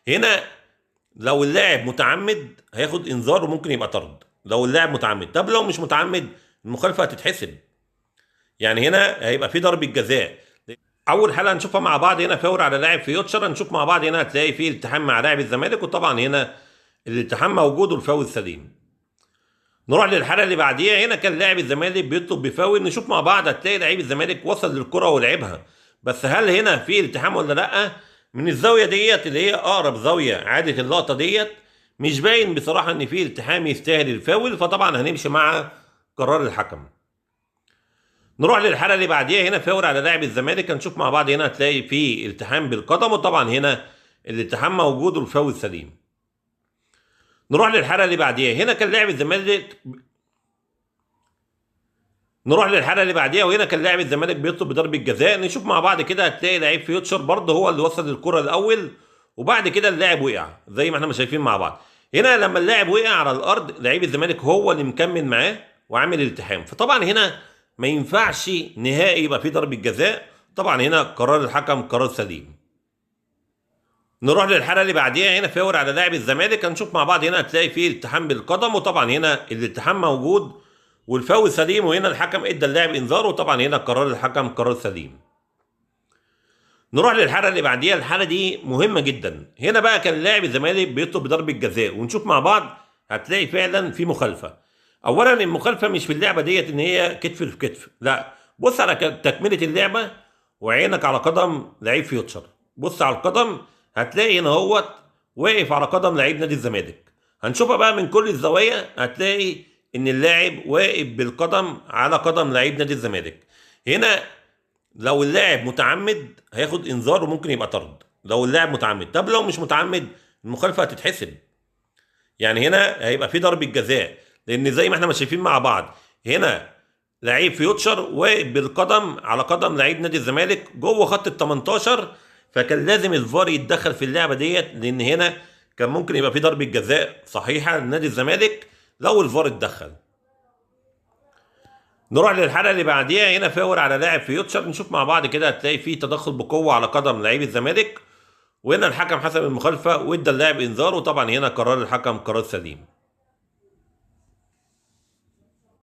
هنا لو اللاعب متعمد هياخد انذار وممكن يبقى طرد لو اللاعب متعمد. طب لو مش متعمد المخالفة هتتحسب، يعني هنا هيبقى في ضربه جزاء. اول حاله هنشوفها مع بعض هنا فاول على لاعب فيوتشر، هنشوف مع بعض هنا هتلاقي فيه التحام مع لاعب الزمالك، وطبعا هنا الالتحام موجود والفاول سليم. نروح للحالة اللي بعديها، هنا كان لاعب الزمالك بيطلب بفاول، نشوف مع بعض هتلاقي لعيب الزمالك وصل للكرة ولعبها، بس هل هنا في التحام ولا لا؟ من الزاوية ديت اللي هي اقرب زاوية عادت اللقطة ديت مش باين بصراحة ان في التحام يستاهل الفاول، فطبعا هنمشي مع قرار الحكم. نروح للحالة اللي بعديها، هنا فاول على لاعب الزمالك، هنشوف مع بعض هنا هتلاقي في التحام بالقدم، وطبعا هنا الالتحام موجود والفاول سليم. نروح للحالة اللي بعديها، هنا كان لاعب الزمالك نروح للحالة اللي بعديها، وهنا كان لاعب الزمالك بيطلب بضربه جزاء، نشوف مع بعض كده هتلاقي لعيب فيوتشر برضه هو اللي وصل للكرة الاول، وبعد كده اللاعب وقع زي ما احنا ما شايفين مع بعض. هنا لما اللاعب وقع على الارض لعيب الزمالك هو اللي مكمل معاه وعامل التحام، فطبعا هنا ما ينفعش نهائي يبقى فيه ضربه جزاء، طبعا هنا قرار الحكم قرار سليم. نروح للحالة اللي بعديها، هنا فاول على لاعب الزمالك، هنشوف مع بعض هنا هتلاقي فيه التحام بالقدم، وطبعا هنا الالتحام موجود والفاول سليم، وهنا الحكم ادى اللاعب انذار، وطبعا هنا قرار الحكم قرار سليم. نروح للحالة اللي بعديها، الحالة دي مهمة جدا. هنا بقى كان لاعب الزمالك بيطلب بضربه جزاء، ونشوف مع بعض هتلاقي فعلا في مخالفة. اولا المخالفة مش في اللعبة ديت ان هي كتف في كتف، لا، بص على تكمله اللعبة وعينك على قدم لعيب فيوتشر، بص على القدم هتلاقي هنا هوت واقف على قدم لعيب نادي الزمالك. هنشوفها بقى من كل الزوايا، هتلاقي ان اللاعب واقف بالقدم على قدم لعيب نادي الزمالك. هنا لو اللاعب متعمد هياخد انذار وممكن يبقى طرد لو اللاعب متعمد. طب لو مش متعمد المخالفة هتتحسب، يعني هنا هيبقى في ضربه جزاء، لان زي ما احنا ما شايفين مع بعض هنا لعيب فيوتشر واقف بالقدم على قدم لعيب نادي الزمالك جوه خط ال 18، فكان لازم الفار يتدخل في اللعبة ديت، لان هنا كان ممكن يبقى في ضربه جزاء صحيحه لنادي الزمالك لو الفار اتدخل. نروح للحالة اللي بعديها، هنا فاول على لاعب فيوتشر، نشوف مع بعض كده هتلاقي فيه تدخل بقوة على قدم لعيب الزمالك، وهنا الحكم حسب المخالفة وادى اللاعب انذار، وطبعا هنا قرار الحكم قرار سليم.